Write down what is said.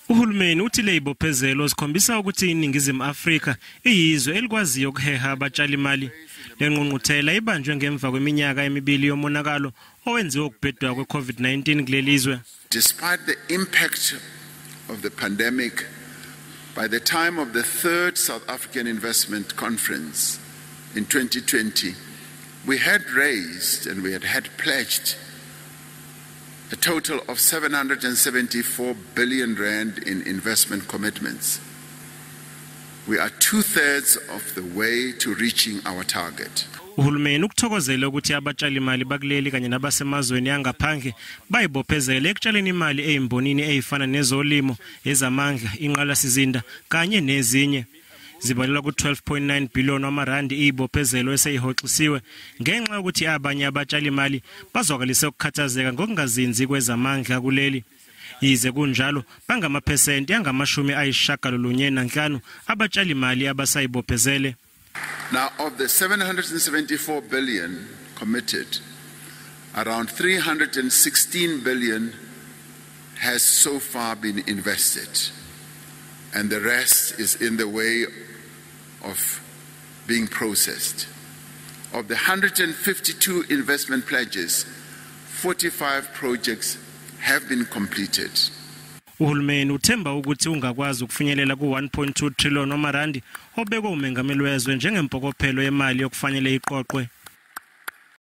Uhulumeni uthi lezibophezelo zikhombisa ukuthi iNingizimu Afrika iyizwe elikwaziyo ukuheha abatshalimali. Lengqungquthela ibanjwe ngemva kweminyaka emibili yomonakalo owenziwe ukubheduka kwe-COVID-19 kuleli zwe. Despite the impact of the pandemic, by the time of the third South African Investment Conference in 2020, we had raised and we had pledged a total of 774 billion rand in investment commitments. We are 2/3 of the way to reaching our target. Uhulumeni ukuthokozele ukuthi abatshalimali bakuleli kanye nabasemazweni angaphandle bayibophezele ekutshaleni imali ezimbonini ezifana nezolimo, ezamandla, inqalasizinda kanye nezinye. Zibalelwa ku-12.9 billion wamarandi izibophezelo eseyihoxisiwe ngenxa yokuthi abanye abatshalimali bazwakalise ukukhathazeka ngokungazinzi kwezamandla kuleli. Yize kunjalo, bangamaphesenti angama-95 abatshalimali abasayibophezele. Now, of the 774 billion committed, around 316 billion has so far been invested, and the rest is in the way of being processed. Of the 152 investment pledges, 45 projects have been completed. Uhulumeni uthemba ukuthi ungakwazi ukufinyelela ku-1.2 trillion wamarandi obekwe umengameli wezwe njengempokophelo yemali yokufanele iqoqwe.